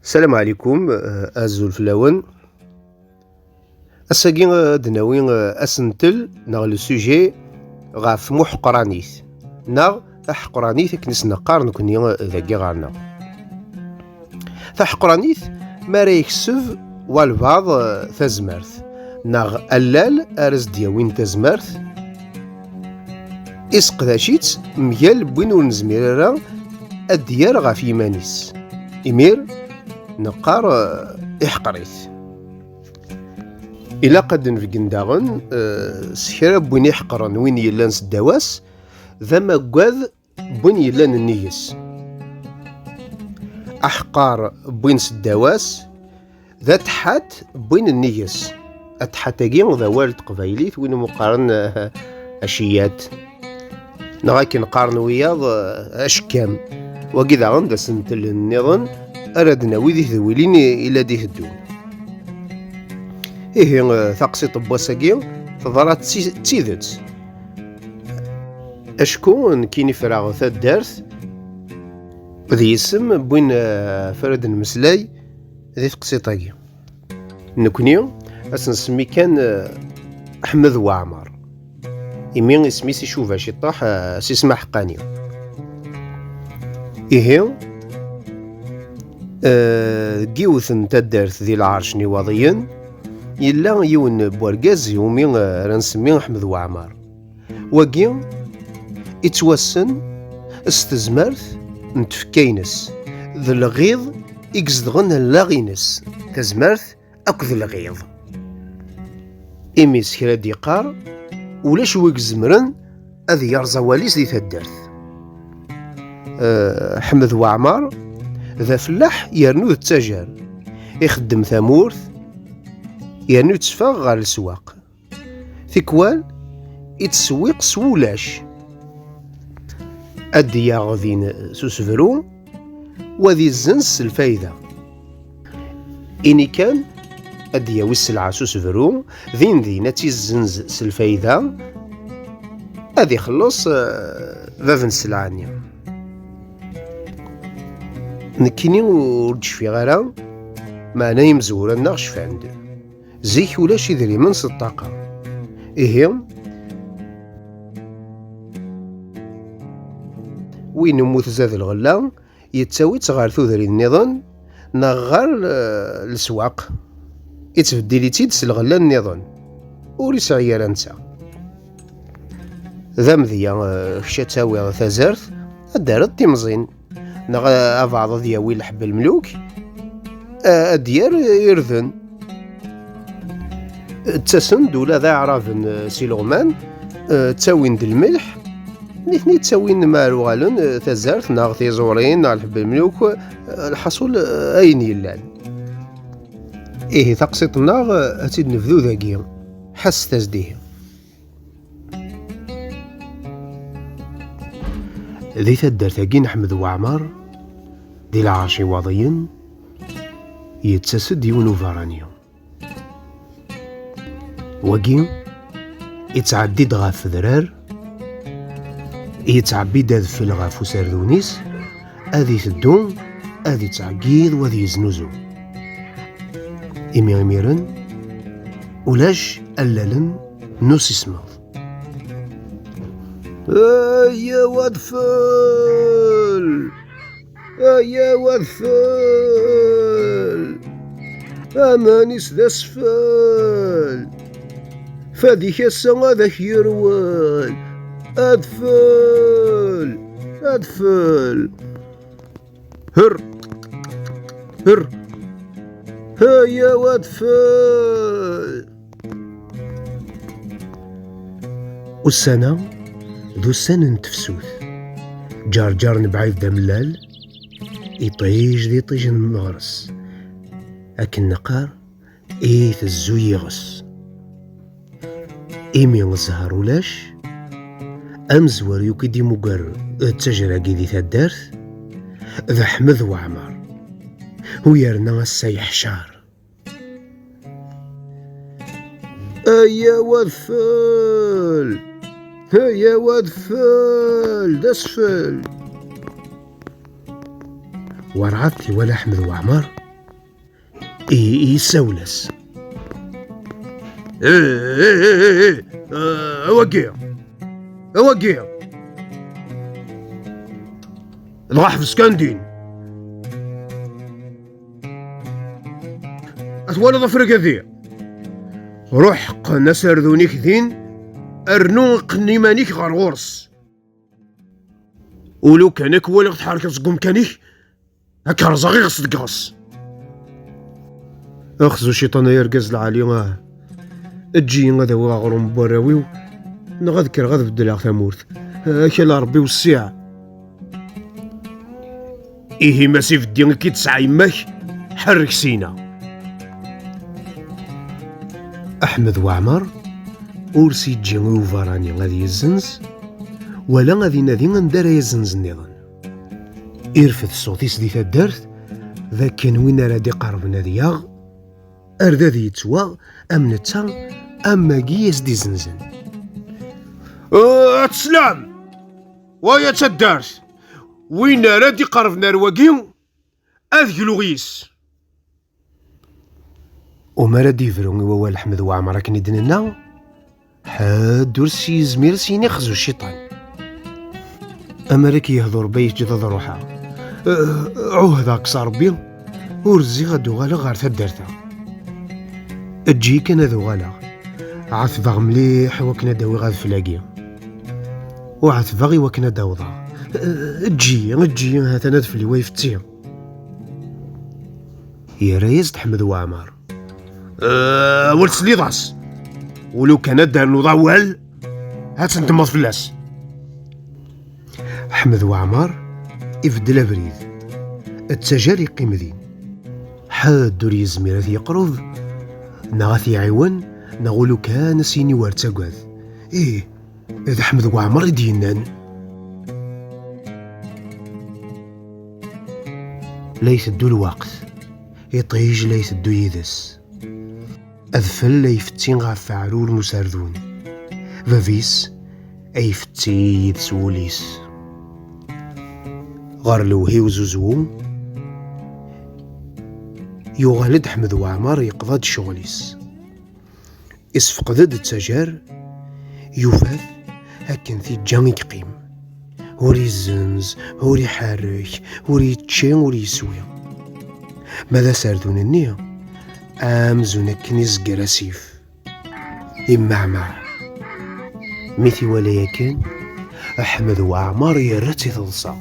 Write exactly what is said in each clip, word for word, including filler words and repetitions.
Salam ɛlikum, eh, azul fell-awen. Ass-agi, eh, ad d-nawi, eh, asentel neɣ le sujet ɣef muḥeqranit neɣ taḥeqranit akken i s-neqqar nekni, eh, dagi ɣer-neɣ. Taḥeqranit mi ara yekseb walbeɛḍ, eh, tazmert neɣ allal ara s-d-yawin tazmert, iseqdac-itt mgal n win ur nezmir ara ad d-yerr ɣef yiman-is. Imir neqqar, eh, iḥqer-it. Ilaq ad d-nbeggen daɣen, eh, s kra n win iḥeqren win yellan seddaw-as, d amaggad n win yellan nnig-s. Aḥeqqar n win seddaw-as, d atḥat n win nnig-s. Atḥat-agi d awal n teqbaylit, win umi qqaren, eh, aciyat. Neɣ akken qqaren wiyaḍ, eh, acekkam. Wagi daɣen d asentel nniḍen ara d-nawi di tedwilin i, i la d-iteddun. Ihi, eh, taqsiṭ n wass-agi teḍra d ti-, d tidet. Acku nekkini ffreɣ taddart d yisem n win, eh, ɣef ara d-nemmeslay di teqsiṭ-agi. Nekni ad s-nsemmi kan, eh, Ḥmed Waɛmer, imi isem-is icuba ciṭṭaḥ, eh, s isem aḥeqqani. Ihi, eh, deg yiwet n taddart di Lɛerc n Iwaḍiyen, yella yiwen n wergaz iwumi, eh, ara nsemmi Ḥmed Waɛmer. Wagi ittwassen s tezmert n tfekka-ines d lɣiḍ i izedɣen allaɣ-ines, tazmert akked lɣiḍ. Imi s kra d-yeqqar, ulac wi izemren ad yerẓ awal-is di taddart. Eh, Ḥmed Waɛmer d afellaḥ yernu d ttajer, ixeddem tamurt yernu yetteffeɣ ɣer leswaq. Tikwal ittsewwiq s wulac. Ad d-yaɣ din s usebru, wa ad izzenz s lfayda. Ini kan ad d-yawi sselɛa s usebru, din din ad tt-izzenz s lfayda, ad ixelleṣ, eh, bab n sselɛa-nni. Nekkini ur d-cfiɣ ara, meɛna imezwura-nneɣ cfan-d. Zik ulac idrimen s ṭṭaqa. Ihi, win umi tezad lɣella, yettawi-tt ɣer tudrin nniḍen neɣ ɣer, eh, leswaq, ittbeddil-itt-id s lɣella nniḍen, ur isɛi ara netta. D amedya, eh, kečč ad tawiḍ tazart, ad d-terreḍ timẓin, neɣ, eh, abeɛḍ ad yawi lḥebb lmluk, eh, ad d-yerr irden. Ttasen-d ula d aɛraben, eh, si Leɣman, eh, ttawin-d lmelḥ, nitni ttawin mi ara uɣalen, eh, tazart neɣ tiẓurin neɣ lḥebb lmluk, eh, lḥaṣul, eh, ayen yellan. Ihi taqsiṭ-nneɣ, eh, ad tt-id-nebdu dagi. Ḥesset-as-d ihi. Di taddart-agi n Ḥmed Waɛmer, di Lɛerc Iwaḍiyen, yettas-d yiwen uberrani. Wagi, ittɛeddi-d ɣef udrar, yettɛebbi-d adfel ɣef userdun-is, ad iteddu, ad ittɛeggid, u ad yeznuzu. Imi imiren, ulac allalen n usismeḍ. Ayaw adfel! Ayaw adfel! Aman-is d asfel! Fadik ass-a ad ak-yerwel! Adfel! Adfel! Her! Her! Ayaw adfel! Ussan-a d ussan n tefsut. Ǧerǧer n Bɛid d amellal, iṭij d iṭij n meɣres. Akken neqqar, itezzu yiɣes. Imi zzher ulac, amezwaru i d-imugar d ttajer-agi di taddart, d Ḥmed Waɛmer. U yerna ass-a yeḥcar. Ayaw adfel! Ayaw adfel! D asfel! Werɛad t-iwala Ḥmed Waɛmer, I-, yessawel-as. Eh, eh, eh, eh, eh, eh, awagi, awagi. Dɣa ḥbes kan din. Ad twaliḍ afrag-agi? Ruḥ qqen aserdun-ik din, rnu qqen iman-ik ɣer ɣur-s. Ulu kan ad k-waliɣ tḥerkeḍ seg umkan-ik, ad k-rẓeɣ iɣes deg iɣes. Axzu ciṭan ay argaz lɛali, ah. Eǧǧ-iyi ad awiɣ aɣrum n warraw-iw, neɣ ad kkreɣ ad beddleɣ tamurt. Akal a Ṛebbi wessiɛ. Ihi ma s ibeddi i k-id-tesɛa yemma-k, ḥerrek syin-a. Ḥmed Waɛmer ur s-yeǧǧi i uberrani ad yezzenz, wala ad inadi anda ara yezzenz nniḍen. Irfed ṣṣut-is di taddart, d akken win ara d-iqerben ad yaɣ, ar d ad yettwaɣ am netta, am wagi i as-d-izenzen. Eh, ad teslam! Waya d taddart! Win ara d-iqerben ar wagi, ad gluɣ yis. Umar ad d-yebru i wawal Ḥmed Waɛmer akken i d-nenna, ḥedd ur s-yezmir ad s-yini xzu cciṭan. Amar ad k-yehdu Ṛebbi ad yeǧǧ ad ruḥeɣ. Eh, ɛuhdeɣ-k s Ṛebbi, ur zziɣ ad d-uɣaleɣ ɣer taddart-a. Eǧǧ-iyi kan ad uɣaleɣ. Ɛetbeɣ mliḥ i wakken ad d-awiɣ adfel-agi. U ɛetbeɣ i wakken ad d-awḍeɣ. Eh, eǧǧ-iyi, eǧǧ-iyi, ha-t-an adfel-iw ayfetti. Yerra-yas-d Ḥmed Waɛmer. Eh, awal tesliḍ-as. Ulu kan ad d-ternuḍ awal, ad tendmeḍ fell-as. Ḥmed Waɛmer ibeddel abrid. Ttajer iqqim din. Ḥedd ur yezmir ad t-yeqreb, neɣ ad t-iɛiwen, neɣ ulu kan ad s-yini wer ttagad. Ih, d Ḥmed Waɛmer i d-yennan. La iteddu lweqt, iṭij la iteddu yid-s. Adfel la ifetti ɣef weɛrur n userdun. Bab-is a ifetti yid-s wul-is. Ɣer lewhi uzuzwu, yuɣal-d Ḥmed Waɛmer yeqḍa-d ccɣel-is. Isfeqd-d ttajer, yufa-t akken tiǧǧa i yeqqim. Ur izzenz, ur iḥerrek, ur yečči, ur yeswi. Ma d aserdun-nni, amzun akken izegger asif. Immeɛmeɛ. Mi t-iwala yakan, Ḥmed Waɛmer yerra-tt i teḍsa.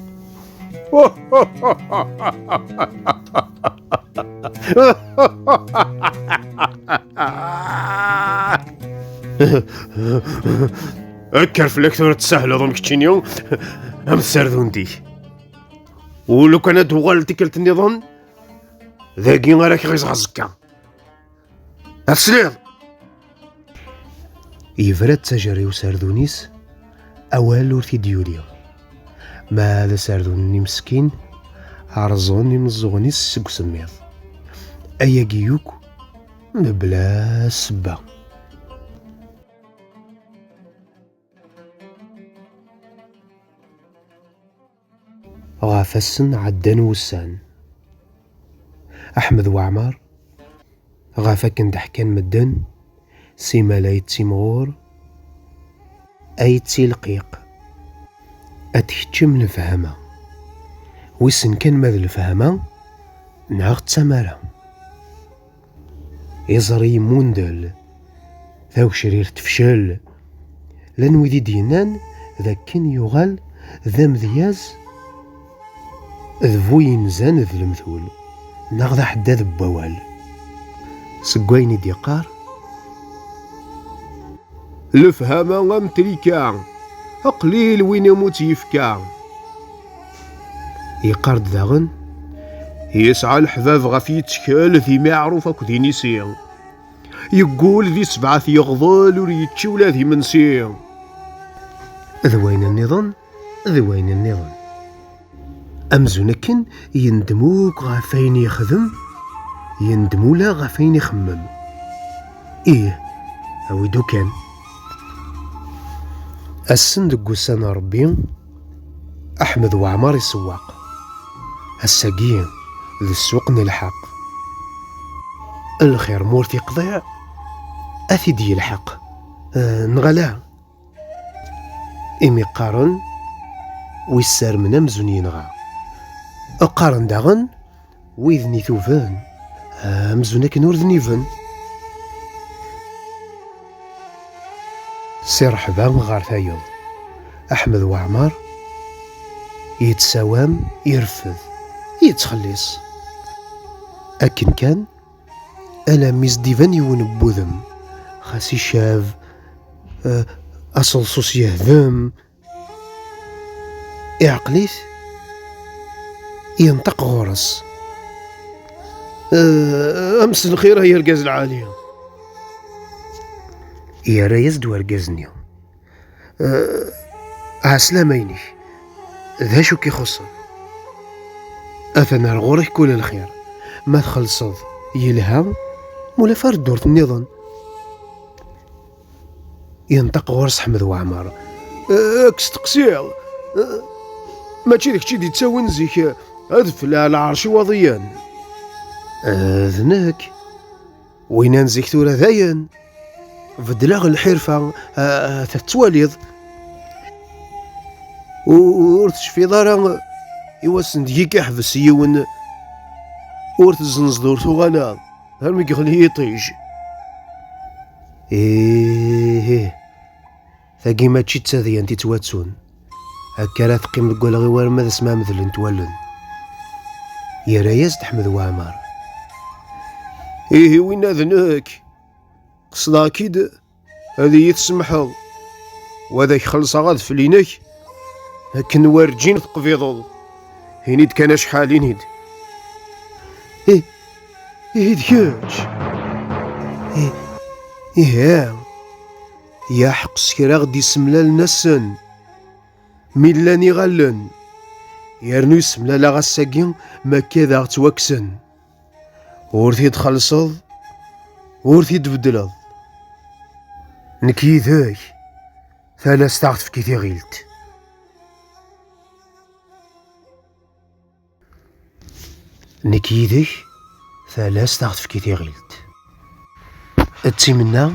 Kker fell-ak tura, tessahleḍ am keččini, am tserdunt-ik. U lukan ad d-uɣal tikkelt nniḍen, dagi ara k-ɣiẓeɣ azekka. Ad tesliḍ! Yebra ttajer i userdun-is, awal ur t-id-yuli. Ma d aserdun-nni meskin, rẓen imeẓẓuɣen-is seg usemmiḍ. Ayagi yakk mebla ssebba. Ɣef assen ɛeddan wussan. Ḥmed Waɛmer, ɣef akken d-ḥkan medden, simmal ay yettimɣur, ay yettilqiq. Ad tkeččem lefhama. Wissen kan ma d lefhama neɣ d tamara. Iẓri yemmundel, tagecrirt tefcel. Llan wid i d-yennan d akken yuɣal d amedyaz d bu yinzan d lemtul, neɣ d aḥeddad n wawal. Seg wayen i d-yeqqar, lefhama am trika, qlil win i mu tt-yefka. Yeqqar-d daɣen, yesɛa leḥbab ɣef yettkel, d imiɛruf akked inisi. Yeggul di sebɛa yeɣḍel, ur yečči ula d imensi. D wayen nniḍen, d wayen nniḍen. Amzun akken yendem akk ɣef wayen yexdem, yendem ula ɣef wayen ixemmem. Ih, awi-d ukan. Ass-n deg wussan n Ṛebbi, Ḥmed Waɛmer isewweq. Ass-agi d ssuq n lḥeqq. Lxir ma ur t-iqḍiɛ, ad t-id-yelḥeq. Eh, neɣ ala? Imi qqaren, wi ssarmen amzun yenɣa. Qqaren daɣen, widen ituben, amzun akken ur d-niben. Si Ṛeḥba ɣer tayeḍ, Aḥmed Waɛmer yettsawam, ireffed, yettxelliṣ. Akken kan, alammi s-d-iban yiwen n wudem, xas icab, eh, aseḍsus yehdem, iɛqel-it, yenṭeq ɣur-s. Eh, a mselxir ay argaz lɛali. Yerra-yas-d wergaz-nni. Eh, ɛeslama-inek. D acu k-ixuṣṣen? Atan ar ɣur-k kul lxir. Ma txellṣeḍ, yelha, ma ulac ar ddurt nniḍen. Yenṭeq ɣur-s Ḥmed Waɛmer. Eh, ad k-steqsiɣ. Eh, mačči d kečč i d-ittawin zik, eh, adfel ar lɛerc iwaḍiyen? Eh, d nekk. Winna n zik tura dayen. Beddleɣ lḥirfa, eh, tettwaliḍ. U-, ur tecfiḍ ara i wass n deg i k-iḥbes yiwen, ur tezzenzeḍ ur tuɣaleḍ, armi yeɣli yiṭij. Ih, ih, tagi mačči d tadyant i ttwattun. Akka ara teqqim deg walɣiw arma d asmi ara medlent wallen. Yerra-yas-d Ḥmed Waɛmer. Ihi winna d nekk. Qesdeɣ-k-id ad iyi-tsemḥeḍ, u ad ak-xellṣeɣ adfel-inek akken werǧin teqbiḍeḍ. Ini-d kan acḥal, ini-d. Ih, ihi d kečč. Ih, ihi. Yaḥeq s kra ɣ-d-isemlalen assen mi llan iɣallen, yernu isemlal-aɣ ass-agi, ma akka ad aɣ-ttwakksen. Ur t-id-txellṣeḍ, ur t-id-tbeddleḍ. Nekk yid-k, talast a ɣ-tefk i tiɣilt. Nekk yid-k, talast a ɣ-tefk i tiɣilt. D timenna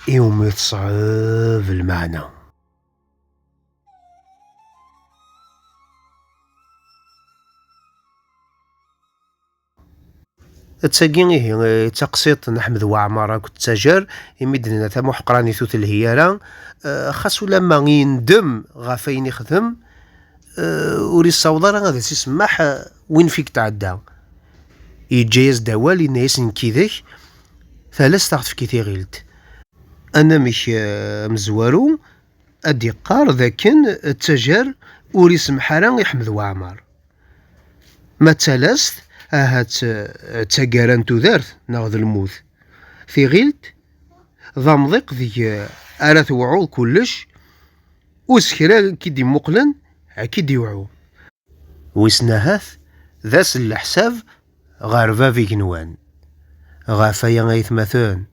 iwumi teṣɛeb lmeɛna. D tagi ihi, eh, d taqsiṭ n Ḥmed Waɛmer akked Ttajer, imi d-nenna tamuḥeqranit ur telhi ara, eh, xas ulamma yendem ɣef wayen ixdem, eh, ur yessaweḍ ara ad as-isemmeḥ, eh, win fi yetɛedda. Yeǧǧa-yas-d awal, yenna-yas: "Nekk yid-k, talast a ɣ-tefk i tiɣilt." Anamek, eh, amezwaru, ad d-iqqar d akken Ttajer ur isemmeḥ ara i Ḥmed Waɛmer. Ma d talast, ahat, eh, d taggara n tudert neɣ d lmut. Tiɣilt, d amḍiq deg ara tewɛuḍ kullec, u s kra k-id-imuqlen, ad k-id-iwɛu. Wissen ahat, d ass n leḥsab ɣer bab igenwan. Ɣef waya ay atmaten,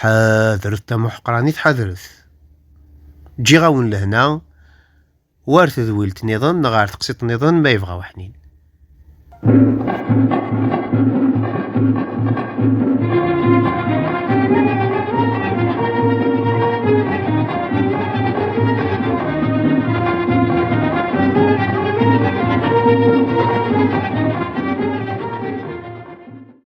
ḥadret tamuḥeqranit, ḥadret. Ǧǧiɣ-awen lehna, war tedwilt nniḍen neɣ ar teqsiṭ nniḍen ma yebɣa uḥnin.